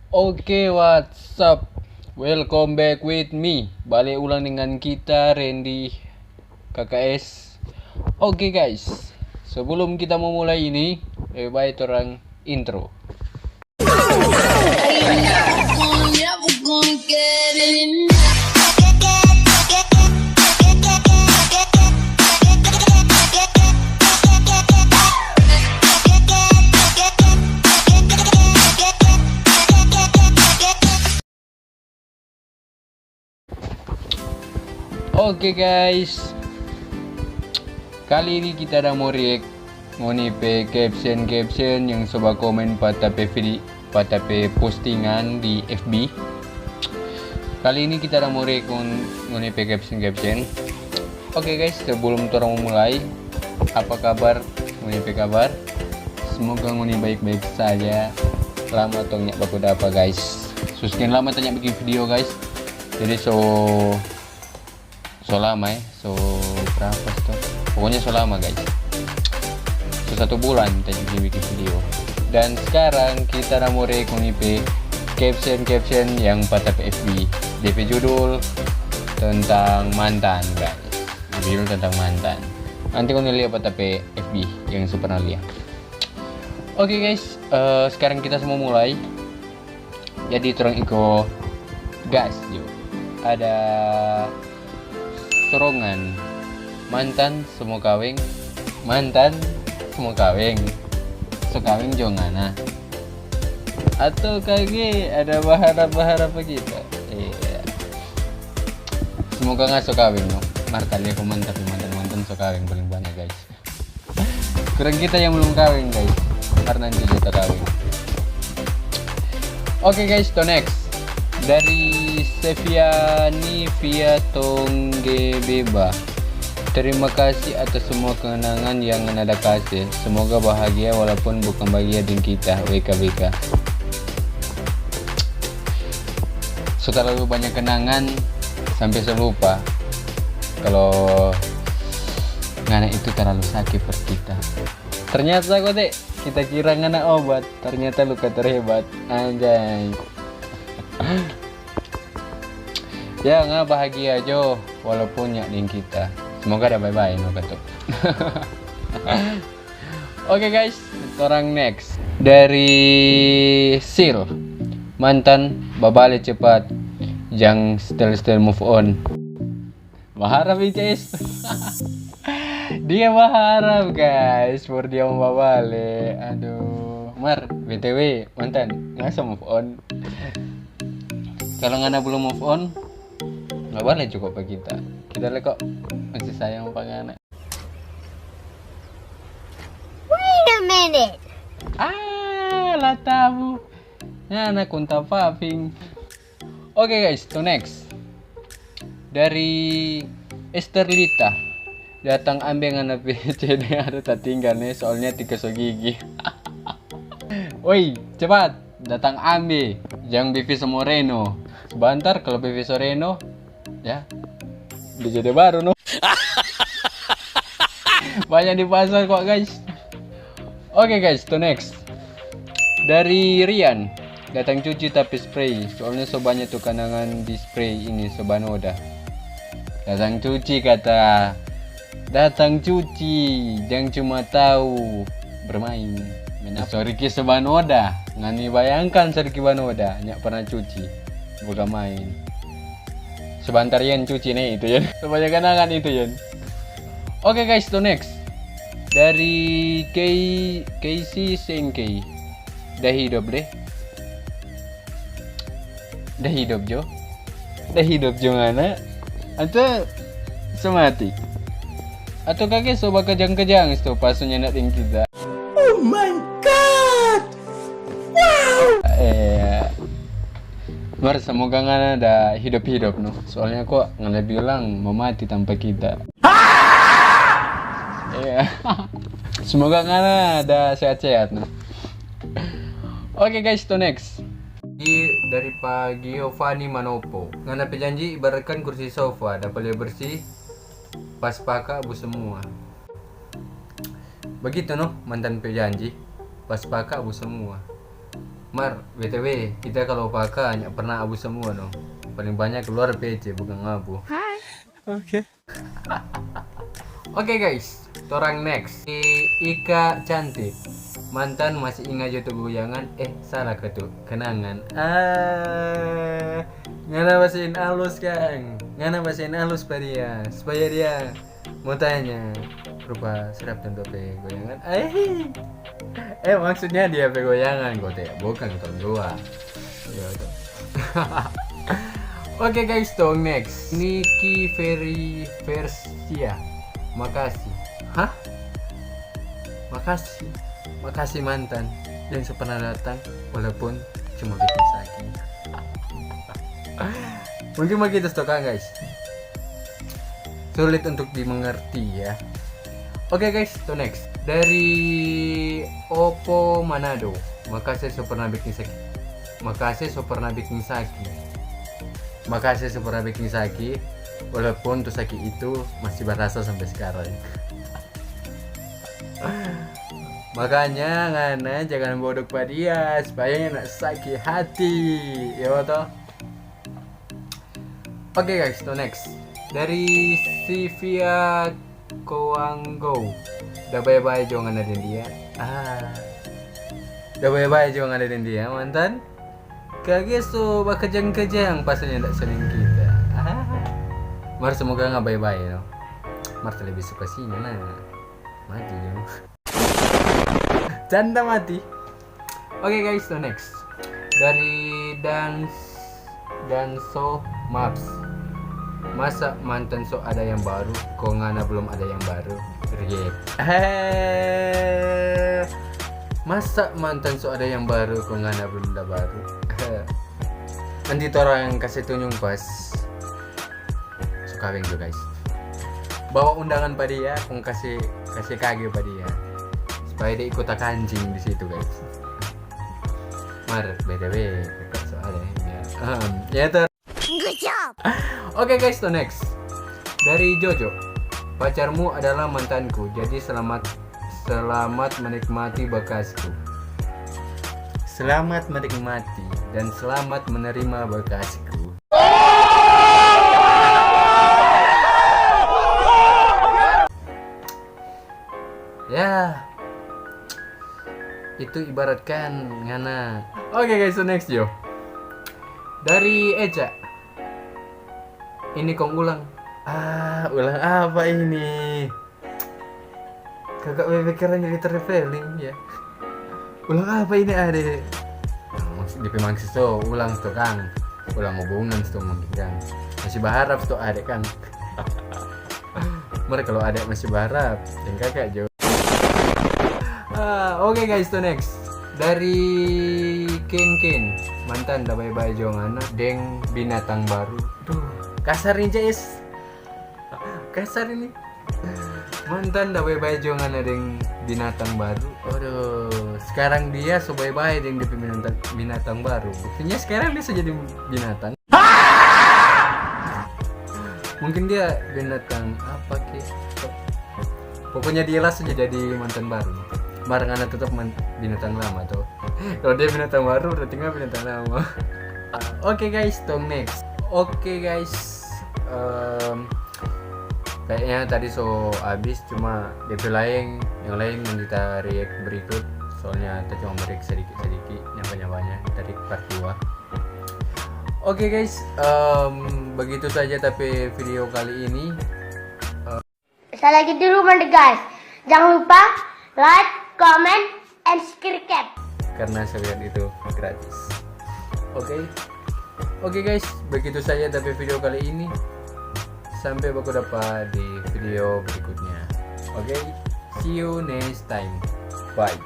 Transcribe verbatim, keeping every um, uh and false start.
Oke, what's up? Welcome back with me. Bale ulang dengan kita, Randy K K S. Oke, guys, sebelum kita mau mulai ini, lebe bae torang intro. Oke, guys, kali ini kita ada mau react ngoni pe caption-caption yang so bakomen pa ta pe vidi-, pa ta pe postingan di F B. Kali ini kita ada mau react ngon-, ngoni pe caption-caption. Oke, guys, sebelum torang mulai, apa kabar ngoni pe kabar? Semoga ngoni baik-baik saja. Lama tong nya baku dapa, guys. So sekian lama ta nya bikin video, guys. Jadi so, so lama, eh. So berapa to? Pokoknya so lama, guys. So satu bulan ta nya bikin, bikin video. Dan sekarang kita ada mau react ngoni pe caption-caption yang pa ta pe F B. De pe judul tentang mantan, guys. Judul tentang mantan. Nanti ngoni lia pa ta pe F B yang so pernah lia. Oke, guys, eh, sekarang kita semua mulai. Jadi torang iko gas jo. Ada serongan mantan semua kaweng, mantan semua kaweng, so kaweng jo ngana. Atau kage ada baharap-baharap pa kita? Iya. Semoga ngana so kaweng, no. Mar tadi aku mantan, mantan, mantan so kaweng paling banyak, guys. Kurang kita yang belum kaweng, guys. Karena nanti kita kaweng. Oke, guys, to next. Dari Seviani Via Tonggebeba. Terima kasih atas semua kenangan yang ngana da kase. Semoga bahagia walaupun bukan bahagia deng kita, W K W K. So terlalu banyak kenangan sampe so lupa kalo ngana itu terlalu saki for kita. Ternyata kote, kita kira ngana obat, ternyata luka terhebat. Anjay. Ya, ngana bahagia jo, walaupun nya deng kita. Semoga ada bae-bae no katu. Oke, guys, torang next. Dari Sil, mantan babale cepat, jang stel-stel move on. Baharap, I C S. Dia baharap, guys, for dia mo babale. Aduh, mar, B T W, mantan, ngana so move on? Kalo ngana belum move on, babale cukup pa kita. Kita leko masih sayang pa ngana. Wait a minute. Ah, la tabu. Ngana kong tapaping. Oke, guys, to next. Dari Esterlita. Datang ambe ngana pe C D ada tatinggal ne, soalnya tika so gigi. Woi, cepat datang ambe, jang bevi so mo reno. Sebentar, kalo bevi so reno, ya, bli C D baru no. Banyak di pasar kwa, guys. Oke, guys, to next. Dari Rian, datang cuci tapi spray, soalnya so banyak tu kanangan di spray ini so banoda. Datang cuci kata, datang cuci, jang cuma tau bermain. Main apa? Soriki so banoda, ngana bayangkan soriki banoda, nya pernah cuci, bukan main. Sebentar, Yen, cuci ne itu, Yen. So banyak kanangan itu, Yen. Oke, guys, to next. Dari Kei-, Keisi Sengkei. Da hidop deh. Da hidop jo. Da hidop jo ngana. Atau so mati. Atau kage so bakejang-kejang sto pas so nyanda deng kita. Oh my God! Wow! Eh, mar, semoga ngana da hidop-hidop no. Soalnya kwa ngana bilang mo mati tanpa kita. Iya. Semoga ngana da sehat-sehat no. Oke, guys, to next. Di, dari Pa Giovanni Manopo. Ngana pe janji ibaratkan kursi sofa, dapa lia bersih, pas paka bu semua. Bagitu no, mantan pe janji, pas paka bu semua. Mar, B T W, kita kalau paka hanya pernah abu semua no. Paling banyak keluar P C, bukan abu. Oke. Oke guys, torang next. I-, Ika cantik. Mantan masih ingat jo tu goyangan. Eh, salah ka tu. Kenangan. Ah, ngana basin alus kang. Ngana basin alus pa dia supaya dia mau tanya. Rupa sedap tentu pe goyangan. Eh, eh, maksudnya dia pe goyangan, kote, bukan tong dua. Ya, to. Oke guys, to next. Niki Ferry Versia. Makasih. Hah? Makasih. Makasih mantan yang so pernah datang, walaupun cuma bikin sakit. Mungkin begitu, to kang, guys. Sulit untuk dimengerti ya. Oke guys, to next. Dari Oppo Manado. Makasih so pernah bikin sakit. Makasih so pernah bikin sakit. Makasih so pernah bikin sakit. Walaupun tu sakit itu masih barasa sampai sekarang. Makanya ngana jangan bodok pa dia supaya nyanda sakit hati. Yo to. Oke guys, to next. Dari Sivia Koanggo. Da bae-bae jo ngana deng dia. Ah. Da bae-bae jo ngana deng dia, mantan. Kage so bakejang-kejang pas nyanda selingkuh kita. Ah. Mar semoga nga bae-bae no. Mar lebih suka sini nah. Mati jo. Canda mati. Oke guys, to next. Dari Dans Danso Maps. Masa mantan so ada yang baru, kong ngana belum ada yang baru? React. Eh, masa mantan so ada yang baru, kong ngana belum ada baru? Nanti torang kase tunjung pas so kaweng jo guys. Bawa undangan pa dia, kong kase, kase kage pa dia supaya dia iko takanjing di situ guys. Mar, B T W, kok so ada ya? Ehem, ya to. Good job. Oke guys, to next. Dari Jojo. Pacarmu adalah mantanku, jadi selamat, selamat menikmati bekasku. Selamat menikmati dan selamat menerima bekasku. Ya. Itu ibaratkan ngana. Oke guys, so next yo. Dari Eca. Ini kong ulang. Ah, ulang apa ini? Kakak bebe keren jadi traveling ya. Ulang apa ini ade? Nah, maksud, dia pe maksud so ulang sto kang. Ulang hubungan sto mungkin kang. Masih berharap sto ade kang. Mar kalau ade masih berharap, deng kakak jo. Ah, oke guys, to next. Dari Ken Ken, mantan da bye-bye jo ngana deng binatang baru. Duh, kasar nih, Jais. Kasar ini. Mantan da bye-bye jo ngana deng binatang baru. Aduh, sekarang dia so bye-bye deng dia pe binatang, binatang baru. Buktinya sekarang dia so jadi binatang. Mungkin dia binatang apa ke? Pokoknya dia lah so jadi mantan baru. Mar ngana tetap man-, binatang lama tuh. Kalau dia binatang baru, berarti nggak binatang lama. Oke guys, to next. Oke guys, em, kayaknya tadi so habis, cuma D P lain, yang lain nanti kita react berikut. Soalnya kita cuma react sedikit-sedikit, nyapa-nyapanya, kita react part dua. Oke guys, em, begitu saja tapi video kali ini. Sekali lagi dulu, mana guys, jangan lupa like, comment, and subscribe. Karena subscribe itu gratis. Oke. Oke guys, begitu saja tapi video kali ini. Sampai baku dapa di video berikutnya. Oke, see you next time. Bye.